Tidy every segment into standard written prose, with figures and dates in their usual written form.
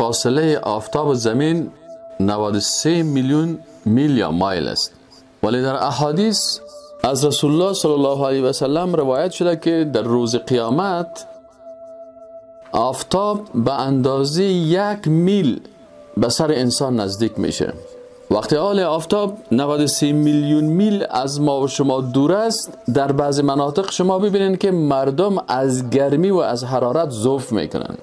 فاصله آفتاب و زمین 93 میلیون میل یا مایل است. ولی در احادیث از رسول الله صلی الله علیه و سلم روایت شده که در روز قیامت آفتاب به اندازه 1 میل به سر انسان نزدیک میشه. وقتی حال آفتاب 93 میلیون میل از ما و شما دور است، در بعض مناطق شما ببینید که مردم از گرمی و از حرارت ضعف میکنن.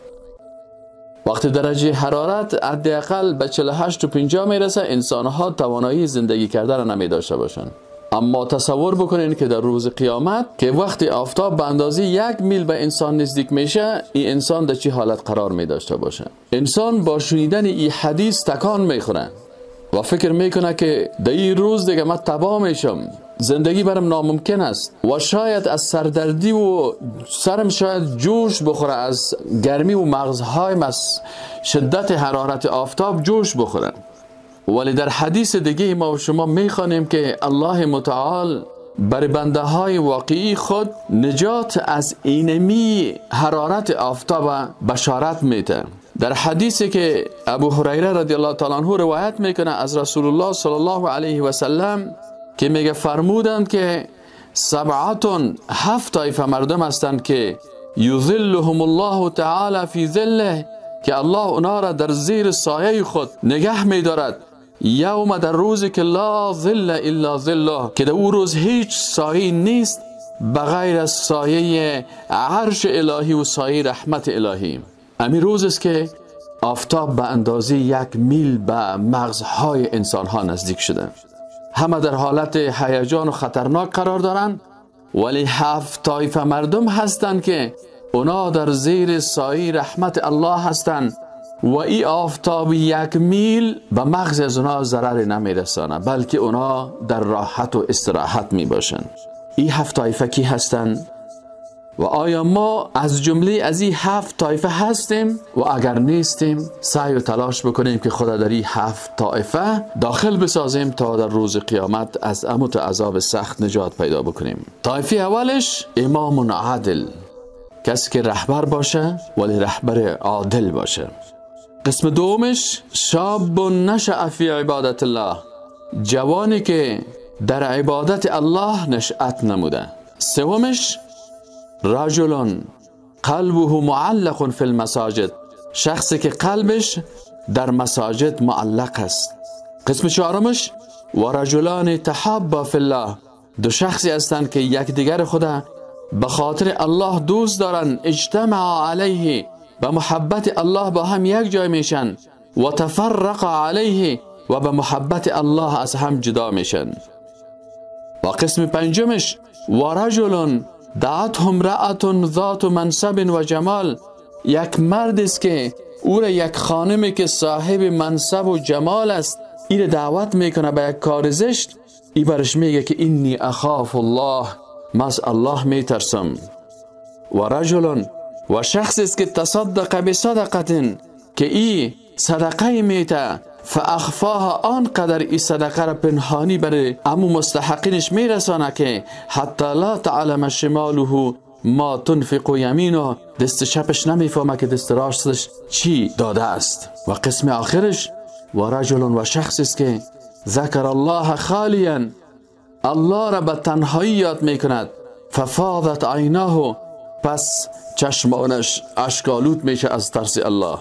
وقتی درجه حرارت حداقل به 48 و 50 میرسه، انسانها توانایی زندگی کردن را نمی داشته باشند. اما تصور بکنین که در روز قیامت که وقتی آفتاب به اندازه 1 میل به انسان نزدیک میشه، این انسان در چه حالت قرار می داشته باشه؟ انسان با شنیدن این حدیث تکان میخوره و فکر میکنه که در این روز دیگه من تباه میشم، زندگی برم ناممکن است و شاید از سردردی و سرم شاید جوش بخوره، از گرمی و مغزهایم از شدت حرارت آفتاب جوش بخوره. ولی در حدیث دیگه ما و شما میخوانیم که الله متعال بر بنده های واقعی خود نجات از اینمی حرارت آفتاب بشارت میده. در حدیثی که ابو هریره رضی الله تعالی عنه روایت میکنه از رسول الله صلی الله علیه و سلم که میگه فرمودند که سبعتون، 7 طایفه مردم هستند که یظلهم الله تعالی فی ظله، که الله اونا را در زیر سایه خود نگه میدارد، یوم، در روزی که لا ظل الا ظله، که در او روز هیچ سایه نیست بغیر از سایه عرش الهی و سایه رحمت الهی. امی روز است که آفتاب به اندازه 1 میل به مغزهای انسانها نزدیک شده، همه در حالت هیجان و خطرناک قرار دارند، ولی 7 طایفه مردم هستند که اونا در زیر سایه رحمت الله هستند و ای آفتاب 1 میل به مغز از اونا ضرر نمیرسانه، بلکه اونا در راحت و استراحت می باشند. ای 7 طایفه کی هستند؟ و آیا ما از جمله از این 7 طایفه هستیم؟ و اگر نیستیم سعی و تلاش بکنیم که خدا در این 7 طایفه داخل بسازیم تا در روز قیامت از اموت عذاب سخت نجات پیدا بکنیم. طایفه اولش امام عادل، کسی که رهبر باشه ولی رهبر عادل باشه. قسم دومش شاب نشأ فی عبادت الله، جوانی که در عبادت الله نشأت نموده. سومش رجل قلبه معلق فی المساجد، شخصی که قلبش در مساجد معلق است. قسم چهارمش و رجلان تحابا فی الله، دو شخصی هستند که یکدیگر خود به خاطر الله دوست دارند، اجتمع علیه، به محبت الله با هم یک جای میشن، و تفرق علیه، و به محبت الله از هم جدا میشن. و قسم پنجمش و رجل دعته امرأة ذات منصب و جمال، یک مرد است که او را یک خانمی که صاحب منصب و جمال است این دعوت میکنه به یک کار زشت، ای برش میگه که انی اخاف الله، من از الله میترسم. و رجل، و شخص است که تصدق بصدقه، که ای صدقه میته، فاخفاها، آنقدر ای صدقه را پنهانی برای امو مستحقینش میرسانه که حتی لا تعلم شماله ما تنفق یمینه، دست چپش نمیفهمه که دست راستش چی داده است. و قسم آخرش و رجل، و شخص است که ذکر الله خالیا، الله را به تنهایی یاد میکند، ففاضت عیناه، پس چشمانش اشکالود میشه از ترس الله.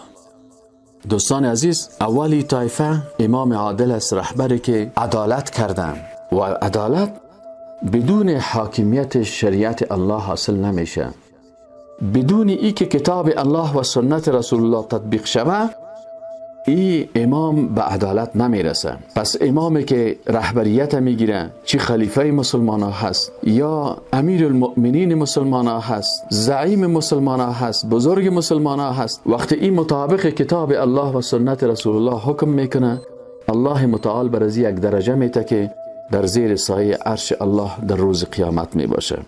دوستان عزیز، اولی طایفه امام عادل است، رهبری که عدالت کردن و عدالت بدون حاکمیت شریعت الله حاصل نمیشه، بدون ای که کتاب الله و سنت رسول الله تطبیق شوه ای امام به عدالت نمیرسه. پس امامی که رهبریت میگیره، چی خلیفه مسلمان ها هست یا امیر المؤمنین مسلمان ها هست، زعیم مسلمان ها هست، بزرگ مسلمان ها هست، وقتی این مطابق کتاب الله و سنت رسول الله حکم میکنه، الله متعال بر از یک درجه میته که در زیر سایه عرش الله در روز قیامت میباشه.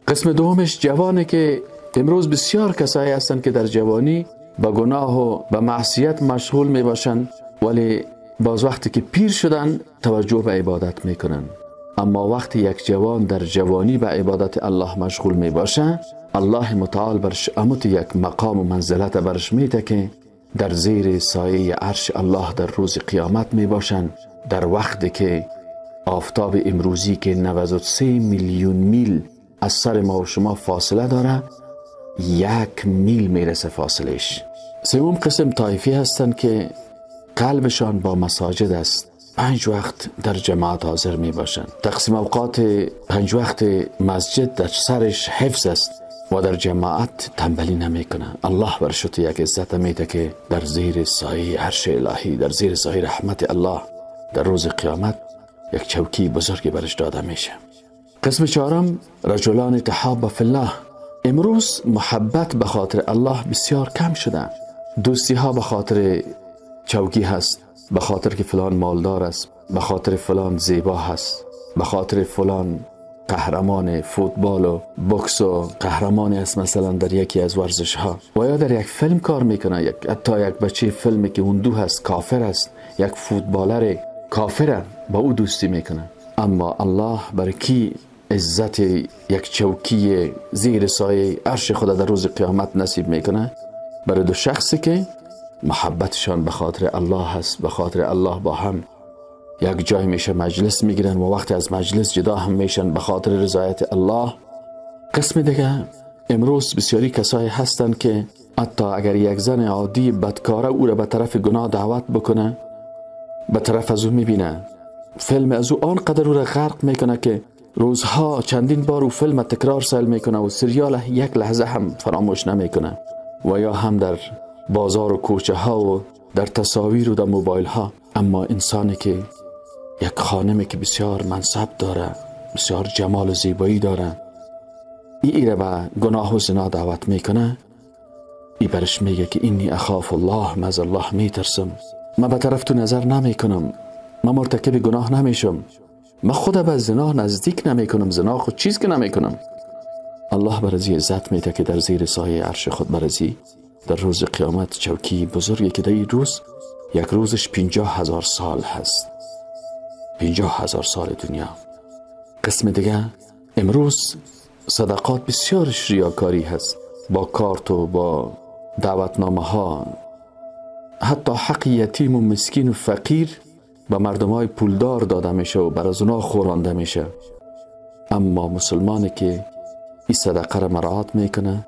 قسم دومش جوانه که امروز بسیار کسایی هستند که در جوانی با گناه و به معصیت مشغول می باشند، ولی باز وقتی که پیر شدن توجه به عبادت می کنند. اما وقتی یک جوان در جوانی به عبادت الله مشغول می باشه، الله متعال برش اموت یک مقام و منزلت برش میده که در زیر سایه عرش الله در روز قیامت می باشند، در وقتی که آفتاب امروزی که 93 میلیون میل از سر ما و شما فاصله داره، 1 میل میرسه فاصلش. سوم قسم طایفی هستند که قلبشان با مساجد است، 5 وقت در جماعت حاضر می باشند. تقسیم اوقات 5 وقت مسجد در سرش حفظ است و در جماعت تنبلی نمیکنه. الله برش یک عزت میده که در زیر سایه عرش الهی، در زیر سایه رحمت الله در روز قیامت یک چوکی بزرگی برش داده میشه. قسم چهارم، رجلان تحابا فی الله. امروز محبت به خاطر الله بسیار کم شده. دوستی ها به خاطر چوکی هست، به خاطر که فلان مالدار است، به خاطر فلان زیبا هست، به خاطر فلان قهرمان فوتبال و بوکس و قهرمان است مثلا در یکی از ورزش ها، و یا در یک فیلم کار میکنه، یک حتی یک بچه فیلمی که هندو هست، کافر است، یک فوتبالر کافر، با او دوستی میکنه. اما الله برای کی عزت یک چوکی زیر سایه عرش خدا در روز قیامت نصیب میکنه؟ برای دو شخصی که محبتشان به خاطر الله هست، به خاطر الله با هم یک جای میشه مجلس میگیرن و وقتی از مجلس جدا هم میشن به خاطر رضایت الله. قسم دیگه، امروز بسیاری کسایی هستند که حتی اگر یک زن عادی بدکاره او را به طرف گناه دعوت بکنه، به طرف از او میبینه، فیلم از او آنقدر او را غرق میکنه که روزها چندین بار او فیلم تکرار سیل میکنه و سریال یک لحظه هم فراموش نمیکنه، و یا هم در بازار و کوچه ها و در تصاویر و در موبایل ها. اما انسانی که یک خانمی که بسیار منصب داره، بسیار جمال و زیبایی داره، ای را به گناه و زنا دعوت میکنه، ای برش میگه که اینی اخاف الله، من از الله میترسم، من به طرف تو نظر نمیکنم، من مرتکب گناه نمیشم، من خود به زنا نزدیک نمیکنم، زنا خود چیز که نمیکنم. الله برازی عزت میده که در زیر سایه عرش خود برازی در روز قیامت چوکی بزرگی که در این روز یک روزش 50,000 سال هست، 50,000 سال دنیا. قسم دیگه، امروز صدقات بسیارش ریاکاری هست، با کارت و با دعوتنامه ها، حتی حق یتیم و مسکین و فقیر به مردم های پولدار داده میشه و بر از اونا خورانده میشه. اما مسلمانی که این صدقه را مراعات میکنه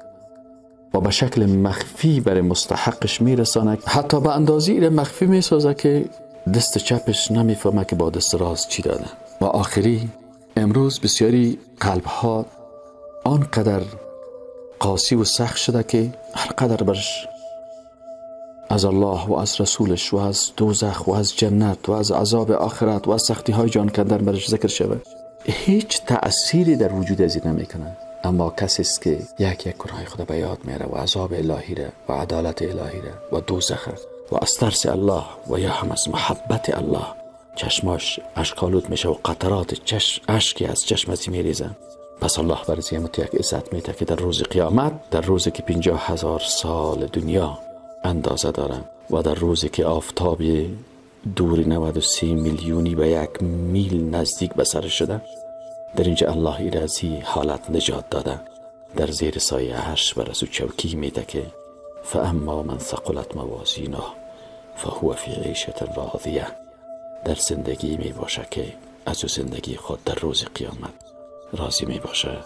و به شکل مخفی برای مستحقش میرسانه، حتی به اندازه ایره مخفی میسازه که دست چپش نمیفهمه که با دست راست چی داده. و آخری، امروز بسیاری قلب ها آنقدر قاسی و سخت شده که هر قدر برش از الله و از رسولش و از دوزخ و از جنت و از عذاب آخرت و از سختی های جان کندن برش ذکر شود، هیچ تأثیری در وجود از این نمیکنه. اما کسی است که یک یک گناه خدا به یاد میاره و عذاب الهی را و عدالت الهی را و دوزخ و از ترس الله و یا هم از محبت الله چشماش اشکالود میشه و قطرات چشم اشکی از چشم از میریزن. پس الله بر زیمت یک عزت میده که در روز قیامت، در روزی که 50,000 سال دنیا اندازه داره و در روزی که آفتاب دور 93 میلیونی به 1 میل نزدیک به سر شده، در اینجا الله ایره از این حالت نجات داده، در زیر سایه عرش بر از او چوکی میده که فاما من ثقلت موازینه فهو فی عیشة راضیه، در زندگی می باشه که از او زندگی خود در روز قیامت راضی می باشه.